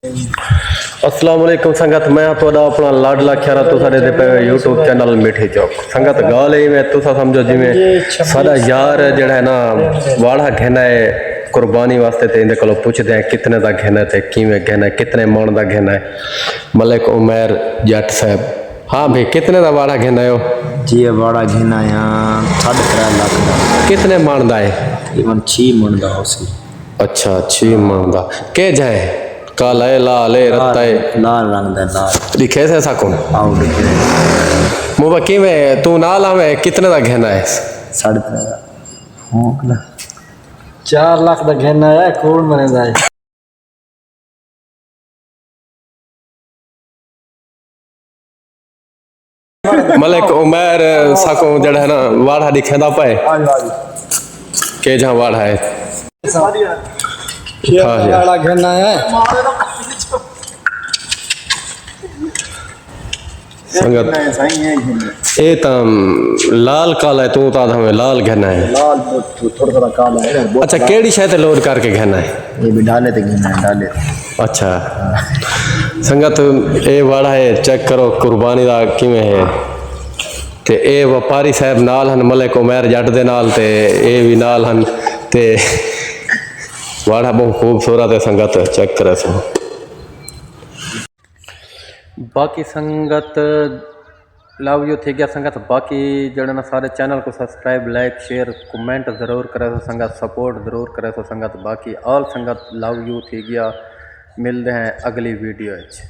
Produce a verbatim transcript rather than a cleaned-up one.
السلام علیکم سنگت، میں ہاں تہاݙا اپݨا لاڈلا کھیرا، تساں ݙیہدے پئے ہو یوٹیوب چینل میٹھی چوک۔ سنگت، ڳالھ ایویں ہے، تساں سمجھو جیویں ساݙا یار جیڑھا ہے نا، واڑھا گھن آئے قربانی واسطے، تے ایندے کولوں پچھدے ہیں کتنے دا گھن آئے تے کیویں گھن آئے، کتنے مݨ دا گھن آئے۔ ملک عمیر جٹ صاحب، ہاں بھئی، کتنے دا واڑھا گھن آئے ہو؟ جی، اے واڑھا گھن آئے ہاں ساݙھے ترے لکھ دا۔ کتنے مݨ دا ہے؟ تقریباً چھی مݨ دا ہوسی۔ اچھا، چھی مݨ دا۔ کیجھا ہے؟ کالا ہے، لال ہے، رتا ہے؟ لال رنگ دا، لال۔ ݙکھیسے ساکوں؟ آؤ، ݙکھیسے۔ موبا کیویں، توں نال آویں، کتنے دا گھن آئے؟ ساݙھے ترے دا۔ ہوں۔ چار لکھ دا گھن آیا، کوڑ مریندا ہے۔ ملک عمیر ساکوں جیڑھا ہے نا، واڑھا ݙکھیندا پئے۔ کیجھا واڑھا ہے؟ ہاں جی۔ واڑھا گھن آیا ہے۔ سنگت، اے تاں لال کالا ہے، توں تاں ہمیں لال گھن آئے۔ لال تو تھوڑا تھوڑا کالا ہے۔ اچھا، کیڑھی شے تے لوڈ کر کے گھن آئے؟ یہ بھی ڈالے تے گھن آئے، ڈالے۔ اچھا۔ سنگت، اے واڑھا ہے، چیک کرو قربانی دا کیویں ہے۔ تے اے وپاری صاحب نال ہن، ملک عمیر جٹ دے نال، تے اے وی نال ہن۔ تے واڑھا بہت خوبصورت ہے سنگت، چیک کرے سو۔ باقی سنگت، لو یو تھی ڳیا سنگت۔ باقی جیڑھے نا سارے چینل کوں سبسکرائب، لائک، شیئر، کمنٹ ضرور کرے سو سنگت، سپورٹ ضرور کرے سو سنگت۔ باقی آل سنگت، لو یو تھی ڳیا، ملدے ہیں اڳلی ویڈیو وچ۔